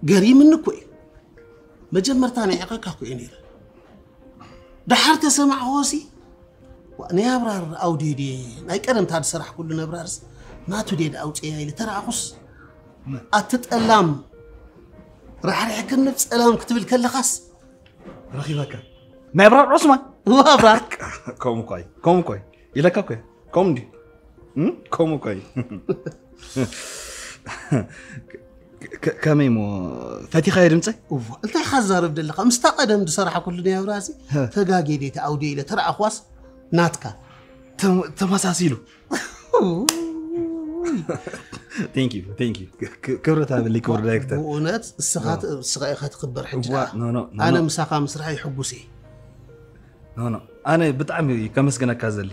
ገሪምኒ እኮ እዩ። መጀመርታ ንዕቐካ እኮ እየ ነይረ። ደሓር ተሰማዕኽዎሲ፣ ዋ፣ ናይ ኣብራር ኣውድዮ ድየ፣ ናይ ቀደምታ ዝሰራሕኩሉ ነብራርስ ናቱ ድየ ኣውፅያ ኢለ ተረኣኹስ፣ ኣቲ ጠላም ራሕሪሕክኒ ጸላም ክትብል ከለኻስ፣ ረኺበካ። ናይ ኣብራር ዑስማን። ዋ ኣብራር። ከምኡ እኮ እዩ፣ ከምኡ እኮ እዩ ኢለካ እኮ እዩ። ከምኡ እንዲ እም? ከምኡ እኮ እዩ። ከ- ከመይ ሞ ፈቲኻዮ ድምፀይ? እዋ እንታይ ኢኻ ትዛረብ ዘለኻ? ምስታ ቀደም ዝሰራሕኩሉ ናይ ኣብራሲ ተጋጌ ድየ ኣውድዮ ኢለ ተረኣኽዋስ ናትካ። ተም- ተመሳሲሉ። Thank you, thank you. ክ- ክብረት ሃበለይ ክቡር ዳይሬክተር። ብእውነት እስኻ እስኻ ኢኻ ትኽበር ሕጂ እዋ ደኣ። ኖ ኖ ኖ ኣነ ኖ ምሳኻ ምስራሕ ይሕጉስ እየ። ኖ ኖ ኣነ ብጣዕሚ ከመስግነካ ዘሊ።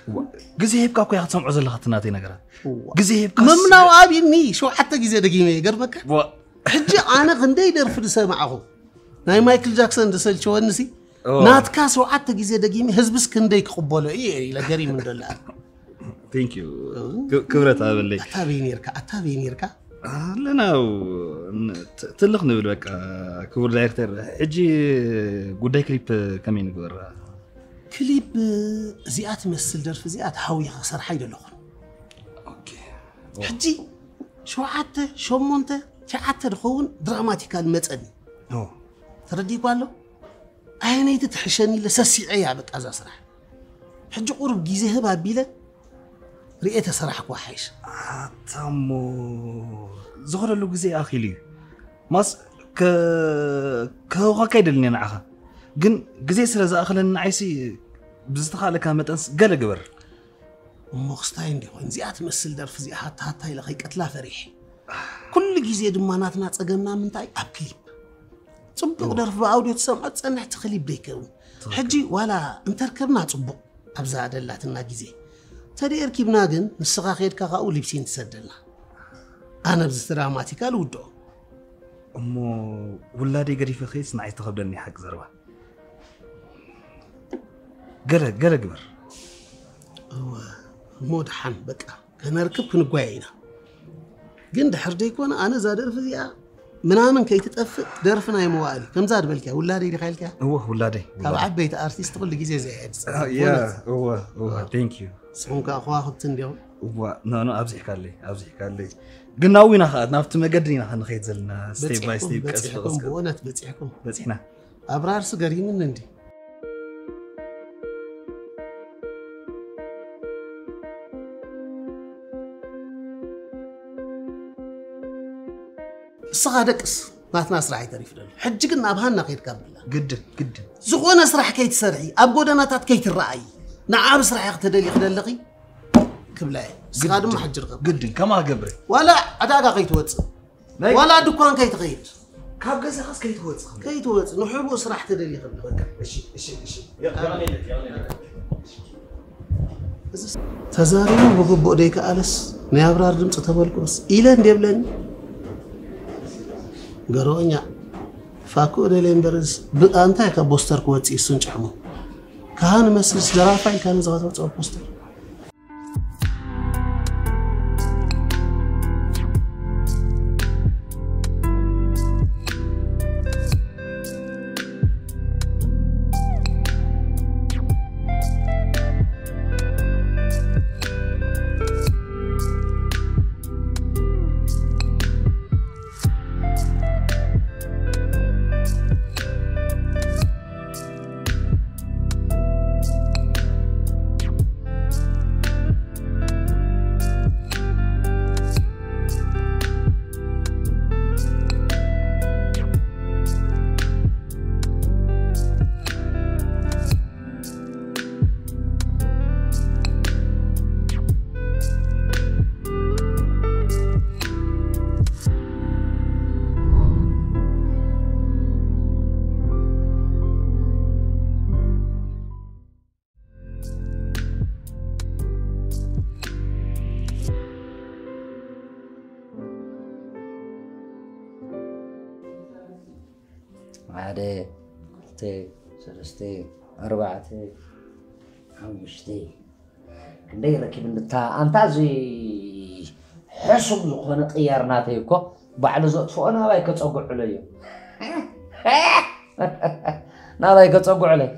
እዋ፣ ግዜ ሂብካ እኮ ኢኻ ትሰምዖ ዘለኻ እቲ ናተይ ነገራት። እዋ። ግዜ ሂብካ ስ- ምምናው ኣብኒ ሸውዓተ ግዜ ደጊመ ይገርመካ። እዋ፣ ሕጂ ኣነ ክንደይ ደርፊ ዝሰማዕኹ ናይ ማይክል ጃክሰን ዝሰልቸወኒ ሲ እዋ። ናትካ ሸውዓተ ግዜ ደጊመ ህዝብስ ክንደይ ክቕበሎ እዩ ኢለ ገሪሙ እንደላ። Thank you። ክ- ክብረት ሃበለይ። ኣታበይ ነርካ ኣታበይ ነርካ ኣለና ው፣ ን- ት- ትልኽ ንብል በቃ። ክቡር ዳይሬክተር፣ ሕጂ ጉዳይ ክሊፕ ከመይ ንግበር? ክሊፕ እዚኣ ትመስል ደርፊ እዚኣ ተሃዊኸ ክሰርሓ ይደለኹን ኦኬ። ሕጂ ሸውዓተ ሸሞንተ ትሽዓተ ዝኸውን ድራማቲካል መፀኒ ኦ፣ ተረዲእኳ ኣሎ ኣየነይቲ ትሕሸኒ ኢለ ሰሲዐ እያ በቃ እዛ ስራሕ ሕጂ ቁሩብ ግዜ ህብ ኣቢለ ርኤ ተሰራሕኩ ሓይሽ ኣታሞ ዝኸደሉ ግዜ ኣኺሉ እዩ ማስ ከ- ከህውኸካ ይደልኒ ንዓኻ ግን ግዜ ስለ ዝኣኽለኒ ንዓይሲ ብዝተኻእለካ መጠንስ ገለ ግበር እሞ ክስታይ እንዲ ኮይኑ እዚኣ ትመስል ደርፊ እዚኣ ሃታ ሃታ ኢለ ከይቀትላ ፈሪሐ ኩሉ ግዜ ድማ ናትና ፀገምና ምንታይ ኣብ ክሊፕ ፅቡቕ ደርፊ ብኣውድዮ ትሰምዖ ትፀንሕ ትኽሊፕ ደይከውን ሕጂ ዋላ እንተርከብና ፅቡቕ ኣብዛ ደላትና ግዜ ተደይ ርኪብና ግን ንስኻ ከድካ ካብኡ ሊፕሲን ትሰደልና ኣነ ብዚ ድራማቲካ ልውድኦ እሞ ውላደይ ገዲፈ ከይስ ንዓይ ዝተኸብደኒ ሓቂ ዘረባ ገለ ገለ ግበር እወ እሞ ደሓን በቃ ከነርክብ ክንጓየ ኢና ግን ድሕር ደይኮነ ኣነ እዛ ደርፊ እዚኣ ምናምን ከይትጠፍእ ደርፊ ናይ መዋእል እዩ ከምዛ ዝበልክያ ውላደይ ዲኻ ኢልክያ እወ ውላደይ ካብ ዓበይቲ ኣርቲስት ኩሉ ግዜ ዘየድ እወ እወ thank you ንስኹም ከዓ ከዋኽብቲ እንዲኹም እዋ ኖ ኖ ኣብዚሕካለይ ኣብዚሕካለይ ግን ናብኡ ኢና ከዓ ናብቲ መገዲ ኢና ክንኸይድ ዘለና step by step ቀስ በቀስ ብእውነት በፂሕኩም በፂሕና ኣብራርሲ ገሪምኒ እንዲ እስኻ ደቅስ ናትና ስራሕ ይተሪፍ ደሎ ሕጂ ግን ናብ ሃና ከይድካ ብላ ግድን ግድን ዝኾነ ስራሕ ከይትሰርሒ ኣብ ጎደናታት ከይትረኣይ ንዓ ብስራሕ ኢኺ ተደሊ ክደለኺ ክብላ እየ እስኻ ድማ ሕጂ ርኸብ ግድን ከማ ገብረ ዋላ ዕዳጋ ከይትወፅእ ዋላ ድኳን ከይትኸይድ ካብ ገዛኻስ ከይትወፅእ ከይትወፅእ ንሕቡእ ስራሕ ተደሊ ክብላ ተዛሪቡ ብግቡእ ደይከኣለስ ናይ ኣብራር ድምፂ ተበልኩስ ኢለ እንዴብለኒ ገረኛ ፋክኡ ደለ እምበርስ ብኣንታይ ካብ ቦስተር ክወፅእ ይሱን ጭሕሙ ካህን መስልስ ደራፋይ ካነ ዝኸተወፀ ፖስተር ሓደ ክልተ ሰለስተ ኣርባዕተ ሓሙሽተ ክንደይ ረኪብ እንድታ ኣንታ እዚ ሕሱም ዝኾነ ቅያር ናተይ እኮ ባዕሉ ዘጥፍኦ ናባይ ከጸጉዕሎ እዮም። ናባይ ከጸጉዕለይ።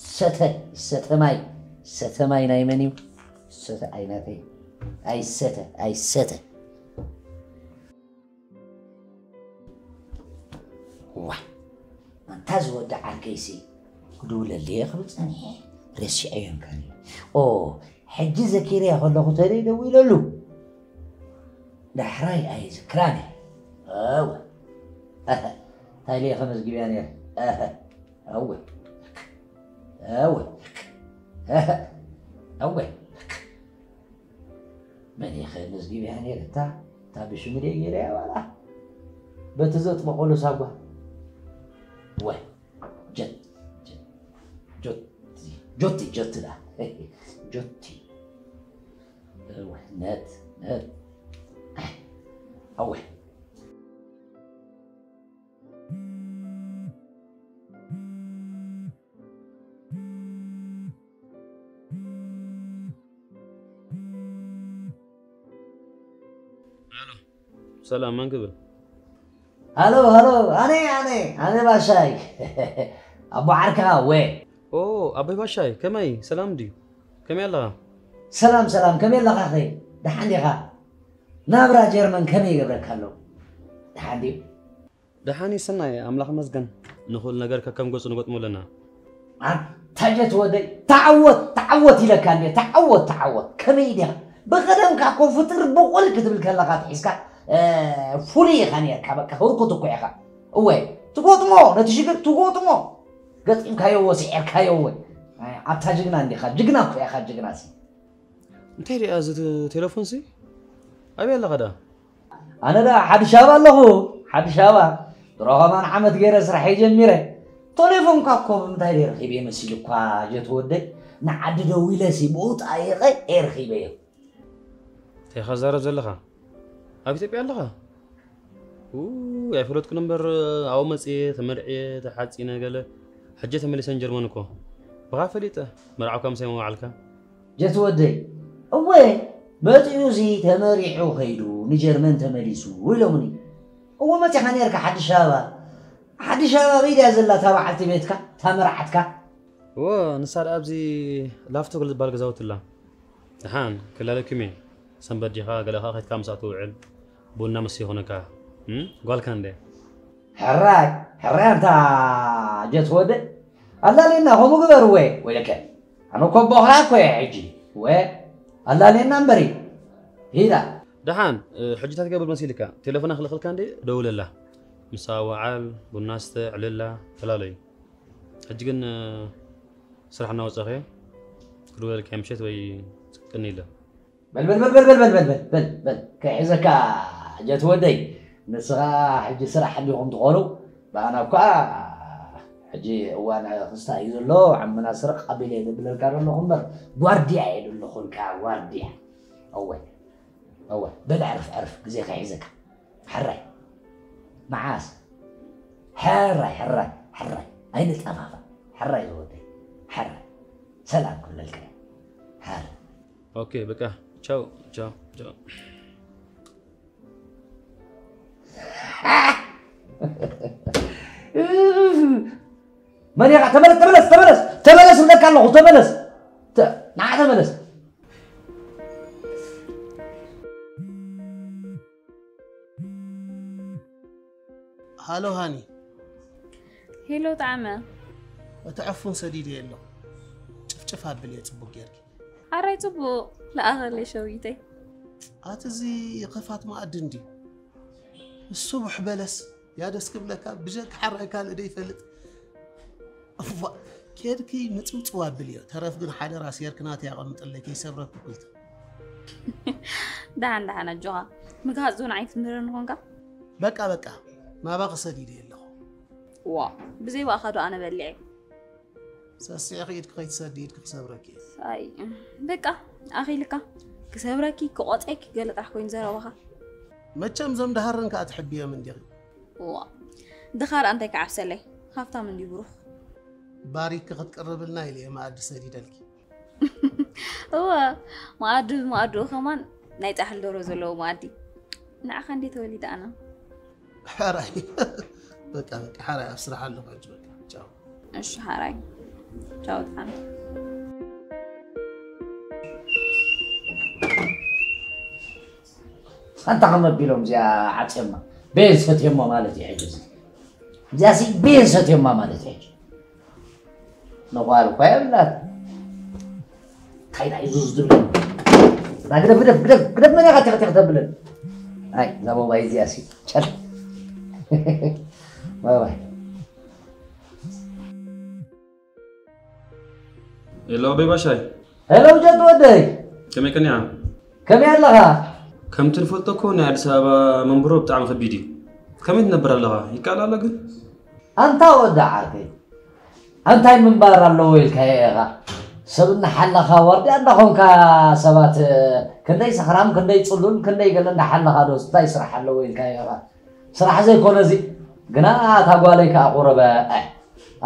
ሰተ፣ ሰተ ማይ፣ ሰተ ማይ ናይ መን እዩ? ሰተ ኣይናተይ። ኣይሰተ፣ ኣይሰተ። ዋ፣ ኣንታ ዝወዲ ዓርከይሲ፣ ክድውለልየ ክብል ጸኒሐ፣ ረሲዐዮ እንካን እዩ። ኦ፣ ሕጂ ዘኪረዮ ከለኹ ተለይ ደዊለሉ። ዳሕራይ ኣይዝክራን እየ። እወ። ኣሀ፣ እንታይ ኢለ ከመዝግብያ ነይረ? ኣሀ፣ እወ። እወ። ኣሀ፣ እወ። መን ኢኸ መዝጊብያ ነይረ? እታ፣ እታ ብሽሙ ደይ ገይረያ ዋላ? በቲ ዘጥበቐሉ ሳጓ። ወ፣ ጀት፣ ጀት፣ ጆቲ፣ ጆቲ፣ ጆቲ ዳ። ጆቲ። እወ፣ ነት፣ ነት። ኣወ። ሰላም፣ መን ክብል? ሃሎ፣ ሃሎ፣ ኣነ፣ ኣነ፣ ኣነ ባሻይ። ኣቦ ዓርካ፣ ወ። ኦ፣ ኣቦይ ባሻይ፣ ከመይ? ሰላም ድዩ? ከመይ ኣለኻ? ሰላም፣ ሰላም፣ ከመይ ኣለኻ ኸ? ደሓን ዲኻ? ናብራ ጀርመን ከመይ ይገብረካ ኣሎ? ደሓን ድዩ? ደሓን እዩ፣ ሰናይ፣ ኣምላኽ ይመስገን። ንኹሉ ነገር ከከም ገጹ ንገጥሞ ኣለና። ኣንታ ጀት ወደይ፣ ተዓወት፣ ተዓወት ኢለካ እንዴ፣ ተዓወት፣ ተዓወት። ከመይ ዲኻ? ብቐደምካ እኮ ፍጥር ብቑል ክትብል ከለኻ ትሒዝካ፣ እ፣ ፍሉይ ኢኻ ነርካ፣ በቃ ህርኩት እኮ ኢኻ። እወ፣ ትጎጥሞ፣ ነቲ ሽግር ትጎጥሞ። ገጢምካዮ እወ፣ ስዒርካዮ እወ። ኣይ፣ ኣታ ጅግና እንዲኻ፣ ጅግና እኮ ኢኻ፣ ጅግና ሲ። እንታይ ደኣ እዚ ተ-፣ ቴሌፎን ሲ? ኣበይ ኣለኻ ደኣ? ኣነ ደኣ ሓድሽ ኣበባ ኣለኹ፣ ሓድሽ ኣበባ። ድሮ ኸማን ዓመት ገይረ ስራሐይ ጀሚረ። ቴሌፎንካ እኮ ብምንታይ ደይ ረኺበ መሲሉኳ ጀት ወደይ? ንዓዲ ደዊለ ሲ ብኡ ጣይቐ እየ ረኺበዮ። እንታይ ኢኻ ትዛረብ ዘለኻ? ኣብ ኢትዮጵያ ኣለኻ? ውይ፣ ኣይፈለጥኩን እምበር፣ ኣብኡ መጽየ፣ ተመርዕየ፣ ተሓጺነ ገለ። ሕጂ ተመሊሰ ንጀርመን እኮ። ብኻ ፈሊጠ፣ መርዓውካ ምሳይ ምውዓልካ። ጀት ወደይ፣ እወ፣ መጺኡ ሲ ተመሪዑ ኸይዱ፣ ንጀርመን ተመሊሱ ኢሎምኒ። እወ፣ መጺኻ ኔርካ ሓድሽ ኣበባ። ሓድሽ ኣበባ ኣበይ ድያ ዘላ እታ በዓልቲ ቤትካ፣ እታ መርዓትካ? እወ፣ ንሳ ደኣ ኣብዚ ላፍቶ ክል ዝበሃል ገዛውቲ ኣላ። ደሓን፣ ክላለኩም እየ። ሰንበት ዲኻ፣ ገለኻ ከይድካ ምስኣ ትውዕል፣ ቡና ምስ ይኹነካ። እም? ጓልካ እንደ? ሕራይ፣ ሕራይ ኣንታ ጀት ወደ። ኣላሌና፣ ከምኡ ግበር ወ-፣ ወይለከ። ኣነ እኮ ኣቦኻ እኮ እየ ሕጂ። ወ-፣ ኣላሌና እምበሪ። ሂዳ። ደሓን፣ እ፣ ሕጂ እንታይ ትገብር መሲልካ? ቴሌፎና ክልኽልካ እንደ ደውለላ። ምሳ ወዓል፣ ቡና ስተ፣ ዕልላ፣ ተላለዩ። ሕጂ ግን፣ እ፣ ስራሕ እናወጻእኩ እየ። ክድወለልካ ምሸት ወይ ቅኒ ኢለ። በል፣ በል፣ በል፣ በል፣ ከይሕዘካ ጀት ወደይ። ንስኻ ሕጂ ስራሕ እንዲኹም ትኾኑ፣ ብኣና እኳ ሕጂ እዋን ክስታ እዩ ዘሎ፣ ዓምና ስረቕ ኣቢለ እየ ዘብለልካ ዘለኹ እምበር፣ ጓርድያ እየ ዘለኹልካ፣ ጓርድያ። እወ፣ እወ፣ በል ዕርፍ፣ ዕርፍ፣ ግዜ ከይሕዘካ። ሕራይ። መዓስ? ሕራይ፣ ሕራይ፣ ሕራይ። ኣይንጠፋፋእ። ሕራይ ዝወደይ። ሕራይ። ሰላም ክብለልካ እየ። ሕራይ። ኦኬ፣ በቃ። ቻው፣ ቻው፣ ቻው። መን ኢኻ? ተመለስ፣ ተመለስ፣ ተመለስ፣ ተመለስ እብለካ ኣለኹ፣ ተመለስ። ተ-፣ ንዓ ተመለስ። ሃሎ ሃኒ። ሄሎ ጣዕመ። እቲ ዕፉን ሰዲደዮ ኣለኹ። ጭፍጭፍ ኣብልዮ ጽቡቅ ጌርኪ። ኣራይ ጽቡቅ። ለኣኸለይ ሸዊተይ። ኣቲ እዚ ኸፋት መኣዲ እንድዩ። እሱ ቡሕ በለስ ያደስ ክብለካ ብጀካ ሓራይ ካልእ ዶ ይፈልጥ? እዋ፣ ኬድኪ ምጽውጽው ኣብልዮ። ተረፍ ግን ሓደራ ሴርኪ ናተይ ኣቐምጥለይ ከይሰብረኪ ኩልቲ። ደሓን ደሓን ኣጆኻ። ምግሃጽ ዞን ዓይነት ምህር ንኾንካ? በቃ በቃ። ናባኺ ሰዲደ ኣለኹ። ዋ፣ ብዘይ ባእኻ ዶ ኣነ በሊዐ? ሰሲዕኺ ኢድኪ ከይትሰዲ ኢድኪ ክሰብረኪ እየ። ኣይ፣ በቃ፣ ኣኺልካ። ክሰብረኪ፣ ክቆጸኪ፣ ገለ ጥራሕ ኮይኑ ዘረባኻ። መቸም ዘም ደሃረን ከኣ ትሕብዮም እንዲኺ። ዋ፣ ድኻ ደኣ እንታይ ክዓብሰለይ? ሃብታም እንድዩ ብሩኽ። ባሪኪ ክትቅርብልና ኢለ እየ መኣዲ ሰዲደልኪ። እወ፣ መኣዲ ብመኣድኡ ከማን ናይ ጻሕሊ ደሮ ዘለዎ መኣዲ። ንዓኻ እንዴ ተወሊደ ኣና? ሓራይ በቃ በቃ ሓራይ ኣብ ስራሕ ኣለኹ ሕጂ በቃ ቻው። እሺ ሓራይ ቻው። ጥዓም ኣንታ ከም ኣቢሎም እዚኣ ዓፅዮማ ቤን ሰትዮማ ማለት እዩ ሕጂ እዚ። እዚኣ ሲ ቤን ሰትዮማ ማለት እዩ ሕጂ። ነቋል እኳ የብላት። እንታይ ናይ ዙዝ ድብል። ና ግደፍ ግደፍ ግደፍ ግደፍ መን ኢኻ ቲኽቲኽ ተብልን? ኣይ እዛ ሞባይል እዚኣ ሲ ጨል። ባይ ባይ። ሄሎ ኣበይ ባሻይ። ሄሎ ጀት ወደይ። ከመይ ቀኒዓ? ከመይ ኣለኻ? ከምቲ ንፈልጦ እኮ ናይ ኣዲስ ኣበባ መንብሮ ብጣዕሚ ከቢድ እዩ። ከመይ ትነብር ኣለኻ? ይከኣል ኣሎ ግን? ኣንታ ወዲ ዓርከይ፣ ኣንታይ ምንባር ኣለዎ ኢልካዮ ኢኻ? ሰብ እናሓለኻ ዋርድያ እንዳኾንካ ሰባት ክንደይ ሰኽራም ክንደይ ጽሉል ክንደይ ገለ እንዳሓለኻ ዶ እንታይ ስራሕ ኣለዎ ኢልካዮ ኢኻ? ስራሕ ዘይኮነ እዚ ግና እታ ጓለይ ከኣ ቁረበ ኣይ፣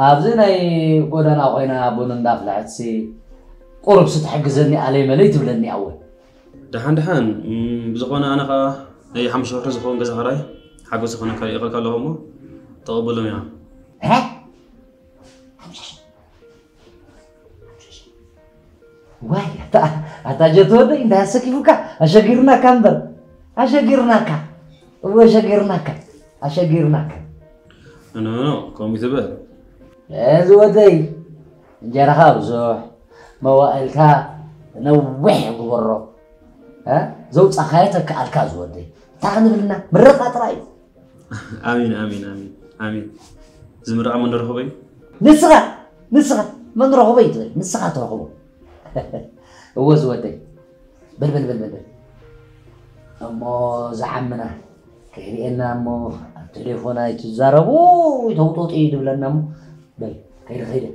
ኣብዚ ናይ ጎደና ኮይና ቡን እንዳፍልሐትሲ ቁሩብ ስትሕግዘኒ ኣለይ መለይ ትብለኒ ኣወል። ደሓን ደሓን እም፣ ብዝኾነ ኣነ ኸዓ ናይ ሓሙሽተ ወርሒ ዝኸውን ገዛ ኸራይ ሓገዝ ዝኾነካ ይእኸልካ ኣለኹ እሞ ተቐበሎም ኢኻ። እ? ዋይ ኣታ ኣታ ጀት ወደይ እንታይ ኣሰኪፉካ ኣሸጊርናካ እምበር ኣሸጊርናካ እወ ኣሸጊርናካ ኣሸጊርናካ ኖ ኖ ከምኡ ትበል እዚ ወደይ እንጀራኻ ብዙሕ መዋእልካ ነዊሕ ግበሮ እ? ዘውፃኻዮ ተከኣልካ ዝወደይ እንታይ ክንብልና ምረቃ ጥራይ እዩ ኣሚን ኣሚን ኣሚን ኣሚን ዝምርዓ መን ረኸበ እዩ ንስኻ ንስኻ መን ረኽቦ እዩ ትብል ንስኻ ትረኽቦ እወ ዝወደይ በልበልበልበልበል እሞ ዝዓምና ከይርኤና እሞ ኣብ ቴሌፎን ኣይትዛረቡ ተውጦጡ እዩ ዝብለና እሞ በል ከይደ ከይደ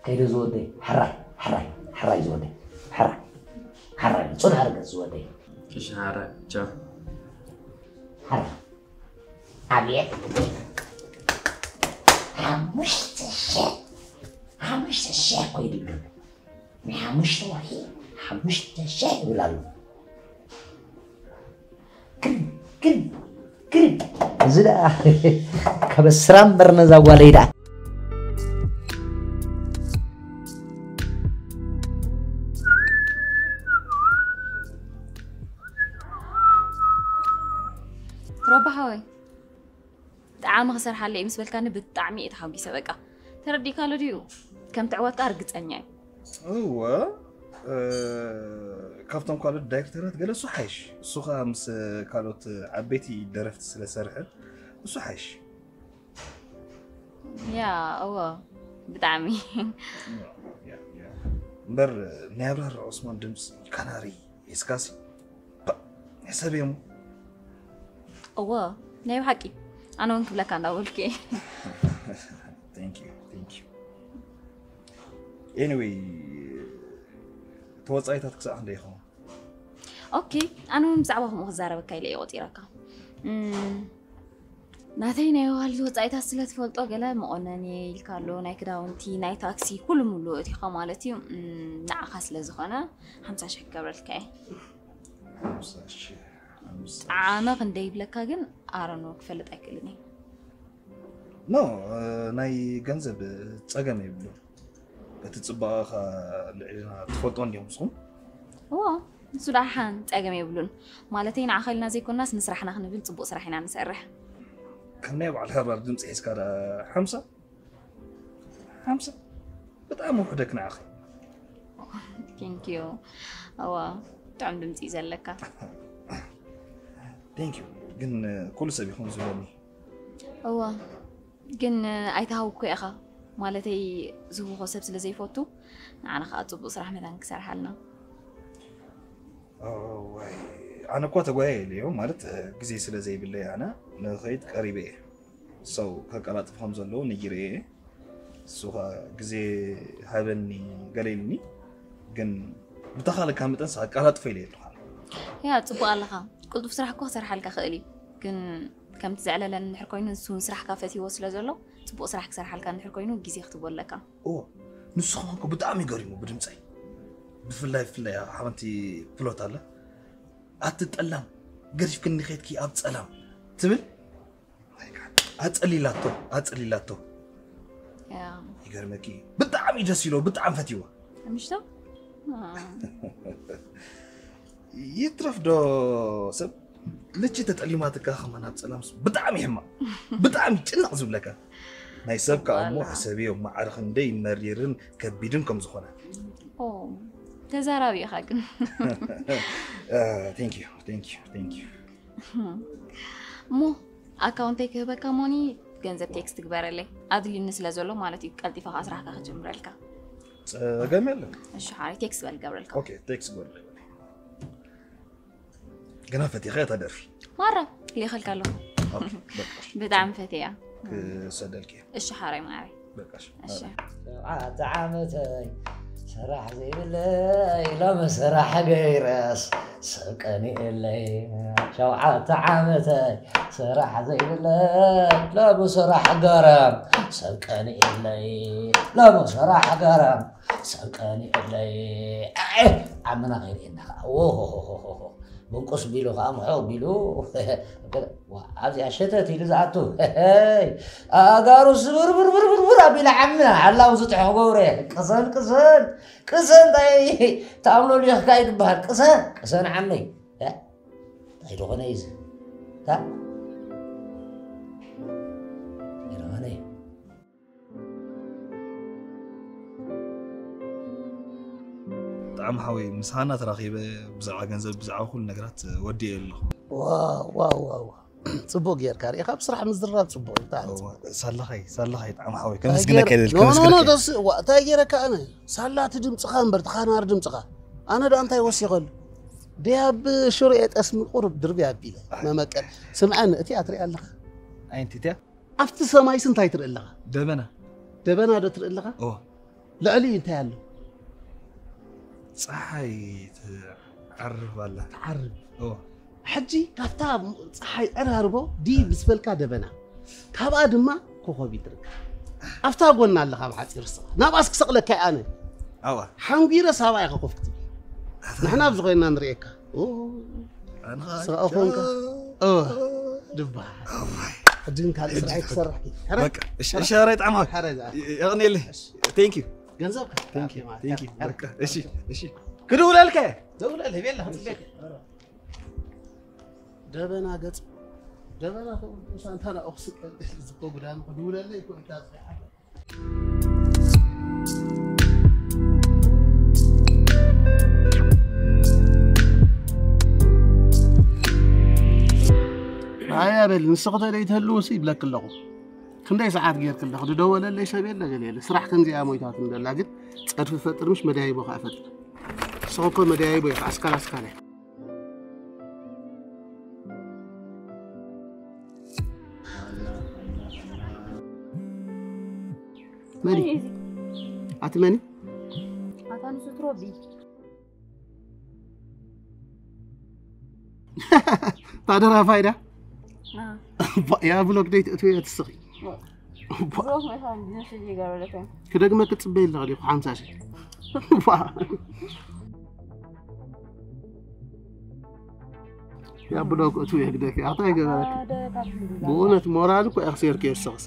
ከይደ ዝወደይ ሕራይ ሕራይ ሕራይ ዝወደይ ሕራይ ሕራይ ፅኑዕ ርገፅ ዝወደይ እሺ ሓራይ ቻው ሓራ ኣብየት ሓሙሽተ ሸሕ ሓሙሽተ ሸሕ ኮይዱ ኣሎ ናይ ሓሙሽተ ወርሒ ሓሙሽተ ሸሕ ይብል ኣሎ ግን ግን ግን እዚ ደኣ ከበስራ እምበር ነዛ ጓለይ ደኣ ሮባ ሓወይ ብጣዕሚ ክሰርሓለይ ምስ በልካኒ ብጣዕሚ እየ ተሓጒሰ በቃ ተረዲእካሎ ድዩ ከም ትዕወት ከዓ ርግፀኛ እየ እወ እ፣ ካብቶም ካልኦት ዳይሬክተራት ገለ እሱ ሓይሽ እሱ ከዓ ምስ ካልኦት ዓበይቲ ደረፍቲ ስለሰርሐ እሱ ሓይሽ ያ እወ ብጣዕሚ እምበር ናይ ኣብራር ዑስማን ድምፂ ካናሪ ሒዝካሲ ሕሰብ እሞ እወ ናይ ብሓቂ ኣነ እውን ክብለካ እንዳበልኩ እየ Thank you, thank you. Anyway ተወፃኢታት ክሳዕ ክንደይ ይኸውን ኦኬ ኣነ እውን ብዛዕባ ከምኡ ክዛረበካ ኢለ እየ ቆፂረካ እም፣ ናተይ ናይ ዋልዲ ወፃኢታት ስለ ትፈልጦ ገለ መቆነኒ ኢልካ ኣሎ ናይ ክዳውንቲ ናይ ታክሲ ኩሉ ሙሉ እቲኻ ማለት እዩ እም፣ ንዓኻ ስለ ዝኾነ ሓምሳ ሽሕ ክገብረልካ እየ ሓምሳ ሺህ፣ ሓምሳ ጣዕመ ክንደይ ይብለካ ግን ኣረኖ ክፈልጥ ኣይክእልን እየ ኖ ናይ ገንዘብ ፀገም የብሉ እቲ ፅባቐኻ ልዕልና ትፈልጦ እንዲዮም ንስኹም እዎ ንሱ ደኣ ሓን ፀገም የብሉን ማለተይ ንዓኻ ኢልና ዘይኮናስ ንስራሕና ክንብል ፅቡቅ ስራሕ ኢና ንሰርሕ ከም ናይ በዓል ሃርባር ድምፂ ሒዝካ ዳ ሓምሳ ሓምሳ ብጣዕሚ ውሕደክ ንዓኺ ቴንኪዩ እዋ ጥዑም ድምፂ እዩ ዘለካ ቴንኪዩ ግን ኩሉ ሰብ ይኹን ዝብለኒ እዋ ግን ኣይተሃውኮ ኢኻ ማለተይ ዝህውኾ ሰብ ስለ ዘይፈቱ ንዓና ከዓ ፅቡቅ ስራሕ መታን ክሰርሓልና ዋይ ኣነ እኳ ተጓየ ኢለዮ ማለት ግዜ ስለ ዘይብለይ ኣነ ንኸይድ ቀሪበ እየ ሰው ከቀላጥፍ ከም ዘለዎ ነጊረ እየ እሱ ኸ ግዜ ሃበኒ ገለ ኢልኒ ግን ብተኻለካ መጠን ኣቀላጥፎ ኢለ ኣለኻ ያ ፅቡቅ ኣለኻ ቅልጡፍ ስራሕ እኮ ክሰርሓልካ ክእል እዩ ግን ከምቲ ዘዕለለን እንድሕር ኮይኑ ንሱ ንስራሕካ ፈትይዎ ስለ ዘሎ ፅቡቅ ስራሕ ክሰርሓልካ እንድሕር ኮይኑ ግዜ ክትቦ ኣለካ እዎ ንሱ ከማን ብጣዕሚ ገሪሙ ብድምፀይ ብፍላይ ብፍላይ ሓንቲ ፍሎት ኣለ ኣቲ ጠላም ገዲፍክኒ ኸድኪ ኣብ ጸላም ትብል ኣጸሊላቶ ኣጸሊላቶ። ይገርመኪ፣ ብጣዕሚ ደስ ኢሎ፣ ብጣዕሚ ፈትይዋ። ምሽቶ ይትረፍ ዶ ሰብ ልቺ ተጠሊማትካ ከማን ኣብ ጸላምስ ብጣዕሚ ይሕማቕ። ብጣዕሚ ጭንቕ ዝብለካ። ናይ ሰብ ከኣ እሞ ሕሰብዮ፣ ማዕረ ክንደይ መሪርን ከቢድን ከም ዝኾነ። ተዛራቢ ኢኻ ግን። Thank you, thank you, thank you. እሞ ኣካውንተይ ክህበካ ሞኒ፣ ገንዘብ ቴክስት ትግበረለይ። ኣድልዩኒ ስለ ዘሎ ማለት እዩ፣ ቀልጢፈ ከዓ ስራሕካ ክጅምረልካ። ጸገም የለን። እሺ ሓራይ፣ ቴክስት በል ገብረልካ። ኦኬ፣ ቴክስት በል። ገና ፈቲኻ እታ ደርፊ። ማራ ልኢኸልካ ኣለኹ። ኦኬ፣ በቃ። ብጣዕሚ ፈትያ። ክሰደልኪ። እሺ ሓራይ ማራይ። በቃ እሺ። እሺ። ሸውዓተ ዓመተይ ስራሕ ዘይብለይ፣ ሎም ስራሕ ገይረስ ሰብ ቀኒኤለይ። ሸውዓተ ዓመተይ ስራሕ ዘይብለይ፣ ሎም ስራሕ ገረም ሰብ ቀኒኤለይ። ሎም ስራሕ ገረም ሰብ ቀኒኤለይ። ዓምና ከይርእየና ከዓ። ኦሆሆሆሆ። ብንቁስ ቢሉ ከዓ ምሖ ቢሉ። ኣብዚኣ ሸተት ኢሉ ዝኣቱ። ኣጋሩ ስብርብርብርብር ኣቢላ ዓምና ሓላው ዝጥሕኽ ገብረ። ቅሰን፣ ቅሰን፣ ቅሰን፣ እንታይ ተኣምኖ ሊኽካ ይትበሃል። ቅሰን፣ ቅሰን ዓመይ። እንታይ ዝኾነ እዩ እዚ? እንታይ ዝኾነ እዩ? ጣዕሚ ሓወይ፣ ምስ ሃና ተራኺበ ብዛዕባ ገንዘብ፣ ብዛዕባ ኩሉ ነገራት ወዲኤ ኣለኹ። ዋው፣ ዋው፣ ዋው፣ ዋው። ጽቡቕ ጌርካ ርኢኻ፣ ኣብ ስራሕ ምዝርራብ ጽቡቕ እዩ፣ ብጣዕሚ ጽቡቕ። ሳላኸይ፣ ሳላኸይ፣ ጣዕሚ ሓወይ፣ እንታይ ከመስግነካ ገይረ-፣ ኢለ ኖ፣ ኖ፣ ኖ፣ ከመስግነካ። ደስ-፣ ዋ-፣ እንታይ ጌረካ ኣነ? ሳላ እቲ ድምጽኻ እምበር፣ እቲ ካናሪ ድምጽኻ። ኣነ ደኣ እንታይ ወሲኸሉ? ደያብ ሽሮ የጠስሚ ቁሩብ ድርቢ ኣቢለ። ኣይ። መመቀል። ስምዐኒ፣ እቲኣ ትሪኣ ኣለኻ? ኣይ፣ እንቲ እቲኣ? ኣብቲ ሰማይስ እንታይ ትርኢ ኣለኻ? ደበና። ደበና ዶ ትርኢ ኣለኻ? ኦ። ልዕሊኡ እንታይ ኣሎ? ጸሓይ ትዓርብ ኣላ። ትዓርብ። ኦ። ሕጂ ካብታ ጸሓይ ዕራርቦ ድይ ምስ በልካ ደበና። ካብኣ ድማ ኮኾብ ይትርካ። ኣብታ ጎና ኣለኻ ኣብ ሓጺር ስኻ። ናብኣስ ክሰቕለካ እየ ኣነ። ኣዋ። ሓንጒረ ሳባ ኢኻ ኮፍ ክትብል። ንሕና ኣብዚ ኮይንና ንርእየካ። ኦ። ኣንኻ ስኻ ኾንካ። ኦ። ድባ። ኣዋይ። ሕጂ ግን ካልእ ስራሕ ኣይትሰርሕ። ሕረ-፣ በቃ፣ እሺ፣ ሕረ-፣ እሺ፣ ሕራይ ጣዕማ። ሕረ ዝኣ-፣ የቕንየለይ። እሺ። Thank you። ገንዘብ Thank you፣ thank you። በቃ፣ እሺ፣ እሺ። ክድውለልከ? ደውለለይ፣ ቤላ፣ ክጽበየካ። ደበና ገጽ፣ ደበና ተውልቁ ሳንታና ኦክስቀል ዝኮ ጉዳን ክድውለለይ እኮ እንታ ጽሓፈ። ኣያ በል፣ ንስኺ ተደይ ትህልውሲ ይብለኪ ኣለኹ። ክንደይ ሰዓት ጌርኪ ኣለኺ? ዝደወለለይ ሰብ የለ፣ ገለ የለ። ስራሕ ከምዚኣ ሞይታት እንደላ፣ ግን ጸድፊ ፈጥር ምሽ መደያይቦ ከኣ ፈጥር። ንስኺ እኮ መደያይቦ ኢኺ፣ ኣስካል ኣስካል ኢኺ። መን እዩ? መን እዩ እዚ? ኣቲ መን እዩ? ኣታ ንሱ ትሮቢ። ታደራ ፋይዳ? አ። ባ-፣ ያ ብሎክ ደይ ትእትውዮ ትስኺ። ዋ። ባ-፣ ብሎክ መታን ቢዝነስ እየ ጋር ወለከ። ክደግመ ክትጽበይ ኣለኻ ዲኹ ሓምሳ ሺሕ። ባ-፣ ያ ብሎክ እቱ የግደፍ፣ ኣታ ይገበረክ። ሓደ ካብ ዝብላ። ብእውነት ሞራል እኮ ኣኽሲርክ የሰኽስ።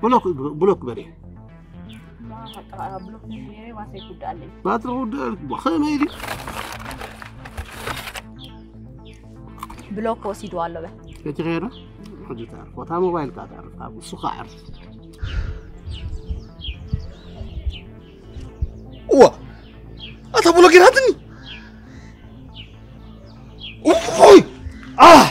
ብሎክ፣ ብሎክ በሪ። ማ፣ በቃ፣ ብሎክ ነይረ፣ ዋሰይ ጉዳይ ኣለኝ። ባትሪ ጉዳይ፣ ከመይ ኢሊ? ብሎክ ወሲድዋ ኣሎ በ። እቲ ኸይረ? ሕጂ ተዕርፎ። እታ ሞባይል ከኣ ተዕርፍ፣ ካብ ንሱ ከኣ ዕርፍ። እዋ! ኣታ ብሎክ ይራትኒ። ኡይ! ኣህ!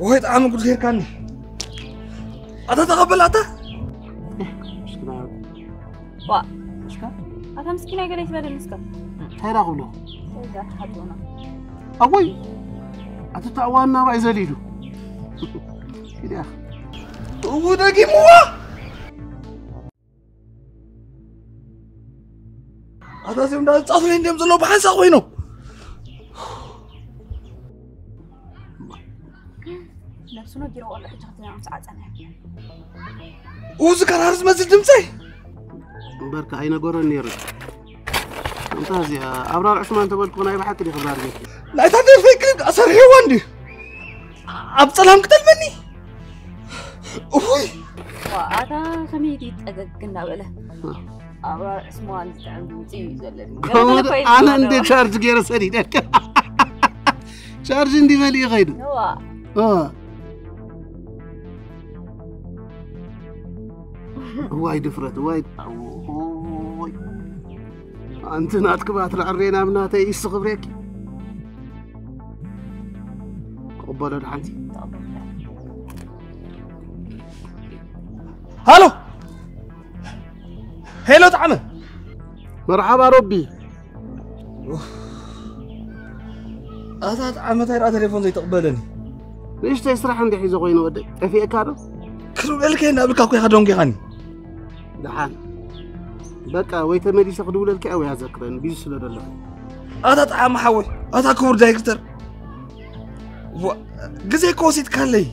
ወይ ጣዕሚ ጉድ ጌርካኒ። ኣታ ተቐበል ኣታ። ዋ፣ እስካ? ኣታ ምስኪናይ ገለ ይትበለኒ እስካ። እንታይ ዳ ክብሎ? ከዛ ተሓጥኡና። ኣቦይ፣ ኣቲ ተኣዋን ናባይ ዘሊሉ። ኪድ ያኽ። እው ደጊምዋ። ኣታ እዚኦም እንዳጻፉለይ እንዲዮም ዘለዉ ብሓንሳእ ኮይኖም። ነብሱ ነጊሮ ቆልዑ ሕጂ ክትሪኦም ምስ ዓጸነ። እዚ ከራር ዝመስል ድምጸይ እምበርካ ኣይነገሮን ነይሩ። እንታ እዚኣ ኣብራር ዑስማን ተበልኩ ናይ ብሓቂ ዲኺ ብራር ጌርኪ? ናይታ ደርፈይ ክሊፕ ኣሰርሕዋ እንዲ ኣብ ጸላም ክጠልመኒ። እውይ። ዋ፣ ኣታ ከመይ ድዩ ጠገግ እንዳበለ? ኣብራር ዑስማን ዝጥዕም ድምጺ እዩ ዘለኒ። ከምኡ ገለ ዶ-፣ እኮ ኣነ እንደ ይባሎ። ቻርጅ ገይረ ሰዲደ። ቻርጅ እንዲመልእ ይኸይዱ። እዋ። እዋ። እዋይ ድፍረት፣ እዋይ፣ እዋይ። ኣንቲ ናትኪ ባትሪ ዕሬ ናብ ናተይ ኢሱ ክብሬኪ። ክቕበሎ ድሓንቲ። ሃሎ! ሄሎ ጣዕመ! መርሓባ ሮቢ። ኣታ ጣዕመ፣ እንታይ ደኣ ቴሌፎን ዘይትቕበለኒ? ንእሽተይ ስራሕ እንደ ሒዘ ኮይነ ወደይ። ጠፊእካ ዶ? ክድውለልካ እናብልካ እኮ ኢኻ ደንጒኻኒ። ደሓን። በቃ ወይ ተመሊሰ ክድውለልካ ወይ ኣዘክረኒ፣ ቢዚ ስለ ዘለኹ። ኣታ ጣዕመ ሓወይ፣ ኣታ ክቡር ዳይሬክተር። ዋ፣ ግዜ እኮ ወሲድካለይ።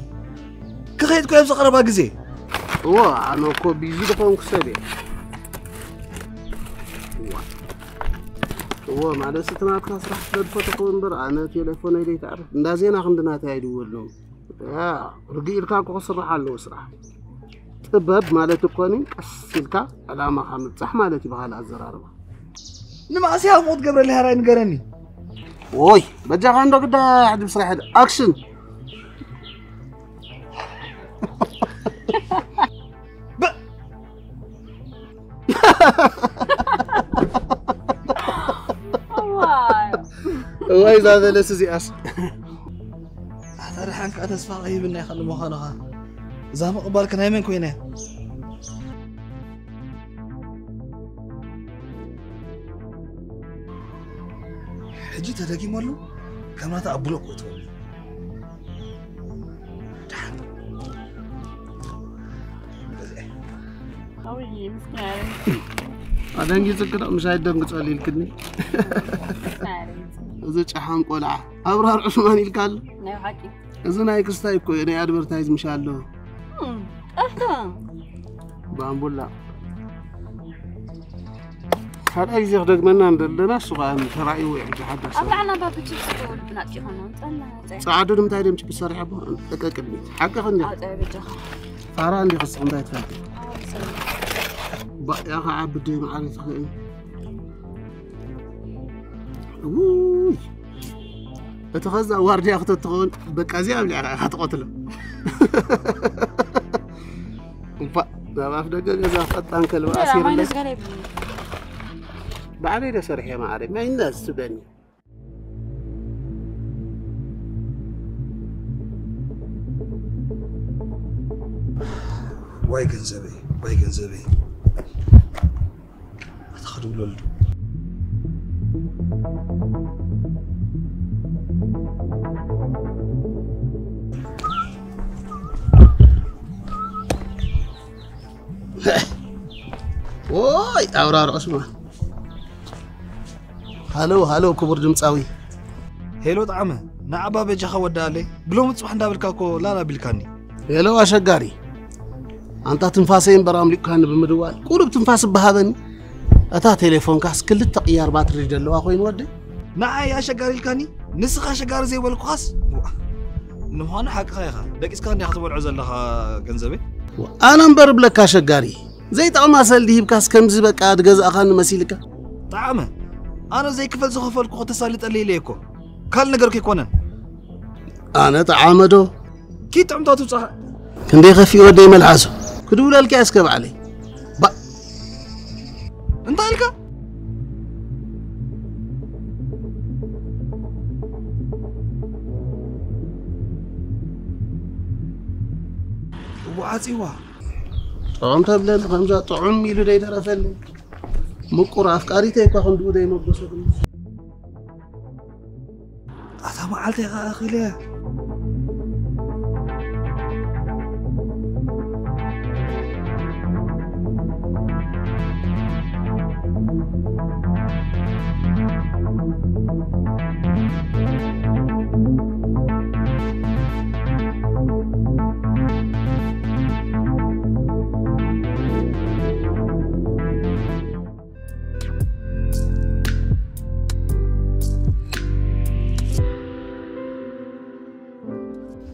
ክኸይድ እኮ ኣብዚ ቀረባ ግዜ። እዎ፣ ኣነ እኮ ቢዚ ዝኾንኩ ሰብ እየ። እዋ። እዎ፣ ማለት እቲ ናትካ ስራሕ ስለ ዝፈተኹ እምበር፣ ኣነ ቴሌፎነይ ዘይተዕርፍ። እንዳ ዜና ክንዲ ናተይ ኣይድወልሎም። ያ፣ ርግእ ኢልካ እኮ ክስራሕ ኣለዎ ስራሕ። ጥበብ ማለት እኮ ኒ ቀስ ኢልካ ዕላማኻ ምብጻሕ ማለት እዩ ብኻልእ ኣዘራርባ። ንመዓስ እያ ከምኡ ትገብረለይ ሃራይ ንገረኒ። ኦይ፣ በጃኻ እንዶ ግዳ ሕጂ ብስራሕ ሂድ። ኣክሽን። በ-፣ እዋይ። እዋይ፣ እዛ በለስ እዚኣስ። ኣታ ደሓን ከኣ ተስፋ ቀይብና ኢኻ ንምዃኑ ኸኣ። እዛ ምቕባልካ ናይ መን ኮይና እያ? ሕጂ ተደጊሙ ኣሎ። ከም ናታ ኣቡሎ እኮ ትበሉ። ደሓን። ኣውይ፣ ምስኪን ኣረጊት። ኣደንጊጽኪ ዶ? ምሽ ኣይደንግጸሉ ኢልክኒ። ምስኪን ኣረጊት። እዚ ጨሓም ቆልዓ ኣብራር ዑስማን ኢልካ ኣሎ። ናይ ሓቂ። እዚ ናይ ክስታይ እኮ እዩ፣ ናይ ኣድቨርታይዝ ምሽ ኣሎ። እም፣ ጠፍቶ። ባምቡላ። ካልኣይ ግዜ ክደግመና እንደለና እሱ ኸኣ ተራእይዎ እዩ ሕጂ ሓዳሽ ኣብ ሰብ። ላዕልና ባቢ ቺፕስ እኮ ወልፍና ኣጥፊእኻና፣ ምጻና፣ ምጻ። ጸዓዱ ንምንታይ ድዮም ቺፕስ ሰሪሖ? ጠቀ ቅድሚት። ሓቂ ክንዲ። ኣውጻ በጃኻ። ፋራ እንዲ ክስቕ እንታይ ትፈልጥ? ኣውጻ። ባእያ ኸዓ ብደይ መዓልቲ ትኽእል። ውይ። እቲ ኸዛ ዋርድያ ክተትኸውን በቃ እዚኣ ኣብሊዕኻ ኢኻ ትቐትሎ። እባ ናብ ኣፍ ደገ ገዛ ፈጣን ከልቢ እንጀራ ኣሲርለ። ማይነስ ገለ ይብሉ። ባዕለይ ዶ ሰሪሐ ማዕረ? ማይነስ ትብለኒ። ዋይ ገንዘበይ፣ ዋይ ገንዘበይ። ኣታ ክድውለሉ። ኦይ፣ ኣብራር ዑስማን። ሃሎ፣ ሃሎ፣ ክቡር ድምጻዊ። ሄሎ ጣዕመ፣ ንዓባ በጃኻ ወዳኣለይ። ብሎሚ ጽባሕ እንዳበልካ እኮ ላላ ቢልካኒ። ሄሎ ኣሸጋሪ። ኣንታ ትንፋሰይ እምበር ኣምሊቑካኒ ብምድዋል። ቁሩብ ትንፋስ እባ ሃበኒ። እታ ቴሌፎንካስ ክልተ ቅያር ባትሪ ዘለዋ ኮይኑ ወደይ። ንዓይ ኣሸጋሪ ኢልካኒ? ንስኻ ኣሸጋሪ ዘይበልኩኻስ? ዋ፣ ንምዃኑ ሓቅኻ ኢኻ። ደቂስካ እንዲኻ ትበልዖ ዘለኻ ገንዘበይ። ዋ፣ ኣነ እምበር እብለካ ኣሸጋሪ። ዘይጠቕማ ሰልዲ ሂብካስ ከምዚ በቃ ዝገዛእኻኒ መሲልካ? ጣዕመ፣ ኣነ ዘይክፈል ዝኸፈልኩ ከተሳልጠለይ ኢለ እኮ። ካልእ ነገር ከይኮነን። ኣነ ጠዓመ ዶ? ኪድ ጥዕምታ ትውጻእ። ክንደይ ከፊእ ወደይ መልሓሱ። ክድውለልካ እስከ ባዕለይ። ባ-፣ እንታይ ኢልካ? እዋ ዓጺዋ። ጥዑም ተብለኒ ከምዛ ጥዑም ኢሉ ደይደረፈልኒ። ምቁር ኣፍቃሪተይ እኳ ክንድኡ ደይመጎሰትኒ። ኣታ መዓልቲ ኢኻ ኣኺለ።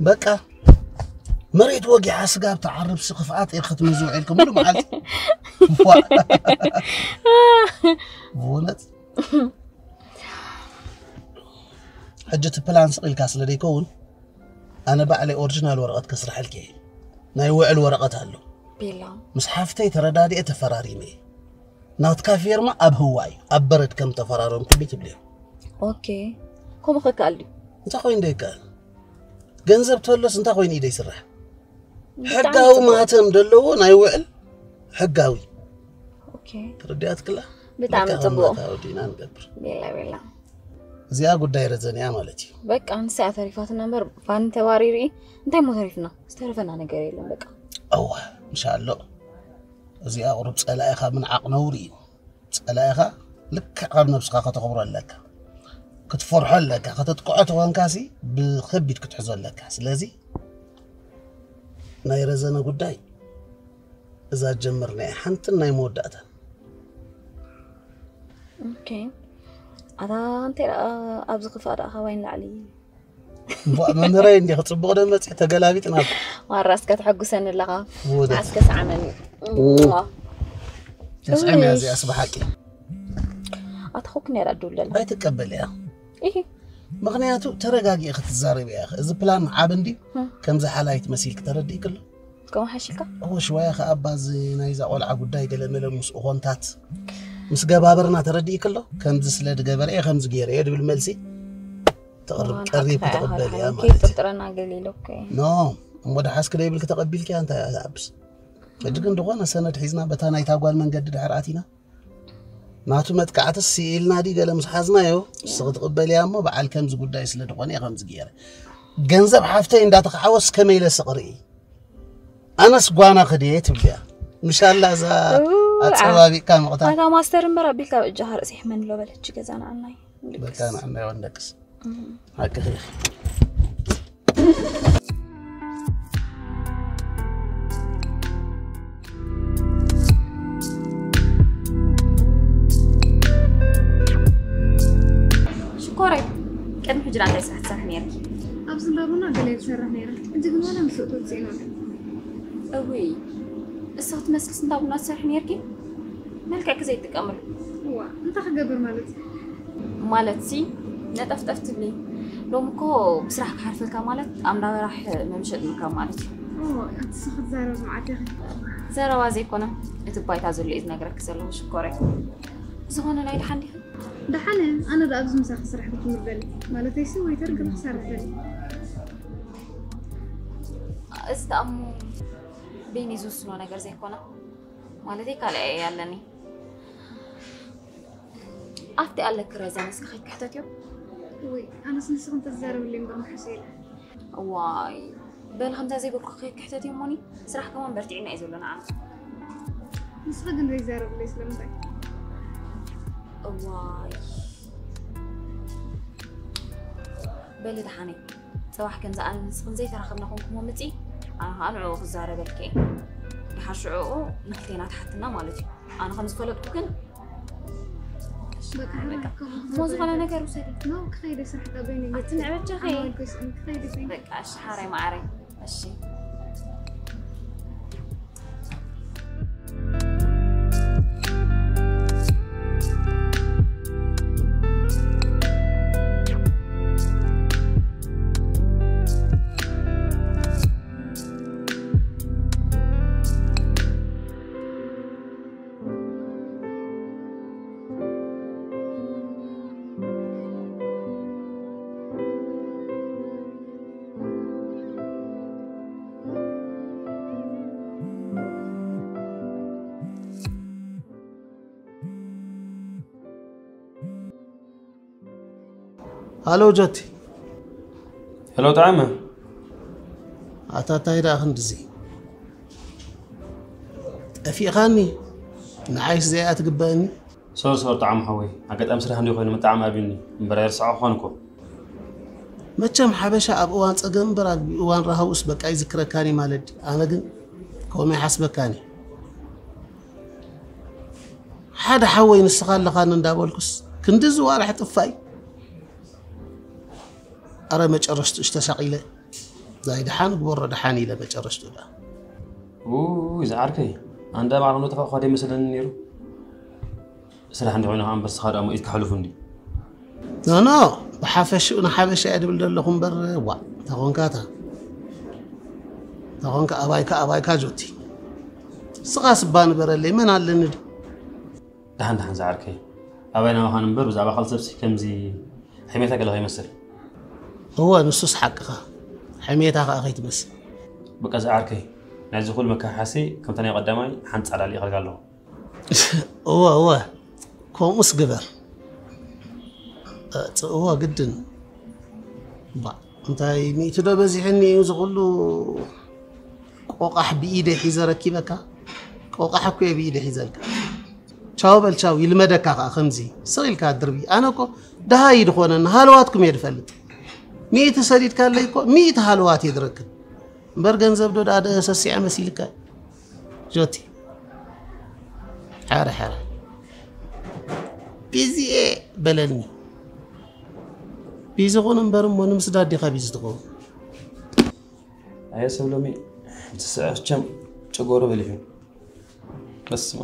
በቃ መሬት ወጊሓ ስጋብ ትዓርብሲ ክፍኣት ኢኻ ክትምዝ ውዒልካ ሙሉ መዓልቲ። ዋ። ብእውነት። ሕጂ እቲ ፕላን ስቕ ኢልካ ስለ ዘይከውን፣ ኣነ ባዕለይ ኦሪጂናል ወረቐት ከስርሐልኪ እየ። ናይ ውዕል ወረቐት ኣሎ። ቤላ። ምስ ሓፍተይ ተረዳዲኤ ተፈራሪመ እየ። ናትካ ፌርማ ኣብ ህዋ እዩ፣ ኣብ በረድ ከም ተፈራረምኩሉ ትብልዮ። ኦኬ። ከምኡ ከከኣል ድዩ? እንታይ ኮይኑ ደይከኣል? ገንዘብ ተሎስ እንታይ ኮይኑ እዩ ደይስራሕ? ሕጋዊ ማህተም ዘለዎ ናይ ውዕል ሕጋዊ። ኦኬ። ተረዲኣትክላ? ብጣዕሚ በቃ ጽቡቕ። መታወዲና ንገብር። ቤላ ቤላ። እዚኣ ጉዳይ ረዘን እያ ማለት እዩ። በቃ ንሳ እያ ተሪፋትና እምበር ባኒ ተባሪሩ እዩ። እንታይ ሞ ተሪፍና? ዝተረፈና ነገር የለን በቃ። እዋ፣ እንሻሎ። እዚኣ ቁሩብ ጸላኢኻ ምንዓቕ ነውሪ እዩ። ጸላኢኻ ልክዕ ካብ ነብስኻ ከተኽብሮ ኣለካ። ክትፈርሖ ኣለካ። ከተጥቅዖ ተኾንካሲ ብኸቢድ ክትሕዞ ኣለካ። ስለዚ ናይ ረዘነ ጉዳይ እዛ ጀመርናያ ሓንትን ናይ መወዳእታን። ኦኬ። ኣታ እንታይ ደኣ ኣብዚ ክፋእ ደኣ ካባይ ንላዕሊ። እምቧእ መምህረይ እንዲኺ ጽቡቕ ዶ መጺእ ተገላቢጥና። ማራ እስከ ተሐጉሰኒ ኣለኻ። ውደት። እስከ ሰዓመኒ። ተስዕም እያ እዚኣስ ብሓቂ። ኣታ ኹክ ነራ ዱለላ። ኣይትቀበል እያ። ኢሂ። ምኽንያቱ ተረጋጊእ ክትዛረብ እያ። እዚ ፕላን ዓብ እንዲ እ። ከምዚ ሓላይት መሲል ክተረድእ ይክሎ። ከምኡ ሓሽካ? እወ ሽዋያ ከኣ ኣባ እዚ ናይዛ ቆልዓ ጉዳይ ገለ መለ ምስ እኾንታት ምስ ገባበርና ተረድእ ይክሎ። ከምዚ ስለ ድገበረ እየ ከምዚ ገይረ እየ ድብል መልሲ ተቕርብ ቀሪብ ክትቕበል እያ ማለት እዩ። ጥርጥረና ገሊሎ እኮ እዩ። ኖ እሞ ደሓስክ ደይብል ክተቐቢልኪያ እንታይ እያ ዝኣብስ? ሕጂ ግን ዝኾነ ሰነድ ሒዝና በታ ናይታ ጓል መንገዲ ድሕር ኣቲና ናቱ መጥቃዕትስ ስኢልና ድዩ ገለ ምስ ሓዝናዮ ንስ ክትቕበልያ እሞ በዓል ከምዚ ጉዳይ ስለ ዝኾነ እየ ከምዚ ገይረ። ገንዘብ ሓፍተይ እንዳተኸዓወስ ከመይ ኢለ ስቕርኢ? ኣነስ ጓና ክድየ ትብልያ። ምሻላ እዛ ኣጸባቢቕካ ምቕታ። ኣታ ማስተር እምበር ኣቢልካ ብእጃኻ ርእሲ ይሕመኒ ኣሎ በለች ገዛና ኣናይ። በቃ ንዓና ይወንደቅስ። ሓቅኺ ኢኺ። ሽኮረይ፣ ቅድሚ ሕጂ እንታይ ስራሕ ትሰርሒ ነይርኪ? ኣብ ዝንባቡና ገለ ዝሰርሕ ነይረ። ሕጂ ግን ዋላ ምስ ውእቱ ውፅኢና። እውይ፣ እስኺ ትመስልስ እንዳ ቡና ትሰርሒ ነይርኪ? መልክዕኪ ዘይጥቀምሉ። እዋ፣ እንታይ ክገብር ማለት? ማለትሲ፣ ነጠፍጠፍ ትብሊ። ሎሚ እኮ ብስራሕ ክሓልፈልካ ማለት ኣብ እንዳበራሕ መምሸጥ ምርካብ ማለት እዩ። እዋ፣ ኣቲ ስኺ ትዛረቢ መዓት ኢኺ። ዘረባ ዘይኮነ፣ እቲ ባይታ ዘሎ እዩ ዝነግረኪ ዘለኹ ሽኮረይ። ዝኾነ ናይ ደሓን ዲኺ? ደሓነ፣ ኣነ ደኣ ኣብዚ ምሳኺ ስራሕ ክትምርደሊ። ማለተይሲ፣ ወይተር ገለ ክሰርሕ ደሊ። እዚ ደኣ እሞ በይነይ ዝውስኖ ነገር ዘይኮነ፣ ማለተይ ካልእ እየ ኣለኒ። ኣፍቲ ኣለኪ ረዘነ እስኪ ከይክሕተትዮ። ወይ ኣነስ ንስኺ እንተትዛረብለይ እምበር ምሓሸ ኢለ። እዋይ በሊ ከምዛ ዘይበልኩ ከይክሕተትዮ እሞኒ ስራሕ ከማን በርቲዕና እዩ ዘሎ ንዓና። ንስኺ ግን ዘይዛረብለይ ስለምንታይ? እዋይ በሊ ደሓነይ ጽባሕ ከምዚ ኣነ ንስኽን ዘይተራኸብና ኮንኩሞ ምጺ ኣነ ከዓ ንዕኡ ክዛረበልኪ እየ። ድሓር ሽዕኡ ንክልቴና ትሓትና ማለት እዩ። ኣነ ከም ዝፈለጥኩ ግን በቃ በቃ። እሞ ዝኾነ ነገር ውሰዲ። ኖ ክኸይደ ስራሕ ጠበይኒ። ኣቲ ንዕበጃኺ። ኣማን ኮይስ ክኸይደ። በቃ እሺ ሓራይ ማዓረይ። እሺ። ሃሎ ጀቲ። ሄሎ ጣዕመ። ኣታ እንታይ ደኣ ክንድዚ ጠፊእኻኒ? ንዓይስ ዘይኣ ትግበእኒ? ሶሪ ሶሪ ጣዕመ ሓወይ፣ ኣጋጣሚ ስራሕ እንዲ ኮይኑ ምጣዕሚ ኣብዩኒ እምበር ኣይርስዖ ክኾን እኮ። መቸም ሓበሻ ኣብ እዋን ጸገም እምበር ኣብ እዋን ራህውስ በቃ ይዝክረካኒ ማለት ድዩ? ኣነ ግን ከምኡ ይሓስበካኒ። ሓደ ሓወይ ንስኻ ኣለኻኒ እንዳበልኩስ ክንዲ ዝዋርሕ ጥፋይ። ኣረ መጨረሽትኡሽ ተሳቒለ። ናይ ደሓን ግበሮ ደሓን ኢለ መጨረሽቱ ዳ ውይ ዝዓርከይ ኣንዳ ባዕሉ ተፋእኳ ደይመስለኒ ነይሩ። ስራሕ እንዲኾይኑ ከዓ እምበር ስኻ ደኣ ኢድ ክሕልፉ እንዲ ኖኖ ብሓፈሽኡ ንሓበሻ እየ ድብል ዘለኹ እምበር ዋ ተኾንካታ ተኾንካ ኣባይካ ኣባይካ ጆቲ ስኻ ስባ ንበረለይ መን ኣለኒ ድ ደሓን ደሓን ዝዓርከይ ኣባይና ምዃን እምበር ብዛዕባ ካልእ ሰብሲ ከምዚ ሕሜታ ገለ ከይመስል እወ ንሱስ ሓቅኻ ሕሜታ ከዓ ከይትመስል በቃ ዝዓርከይ ናይዚ ኩሉ መካሓሲ ከምታ ናይ ቀዳማይ ሓንቲ ጻዕዳ ልኢኸልካ ኣለኹ እወ እወ ከምኡስ ግበር እወ ግድን ባ እንታይ ሚእቲ ዶ በዚሕኒ እዩ ዝኩሉ ቆቃሕ ብኢደ ሒዘ ረኪበካ ቆቃሕ እኮ እየ ብኢደ ሒዘልካ ቻው በል ቻው ይልመደካ ከዓ ከምዚ ስቕ ኢልካ ድርቢ ኣነ እኮ ደሃይ ድኾነኒ ሃለዋትኩም እየ ድፈልጥ ሚእቲ ሰዲድካለይ እኮ ሚእቲ ሃለዋት እየ ድረክብ እምበር ገንዘብ ዶ ደኣ ደሰሲዐ መሲልካ ጆቲ ሓረ ሓረ ቢዚ እየ በለኒ ቢዚ ኹን እምበር እሞ ንምስዳድ ዲኻ ቢዚ ትኸውን ኣየ ሰብ ሎሚ እቲ ስዕፍ ቸም ጨጎሩ በሊሑ በስማ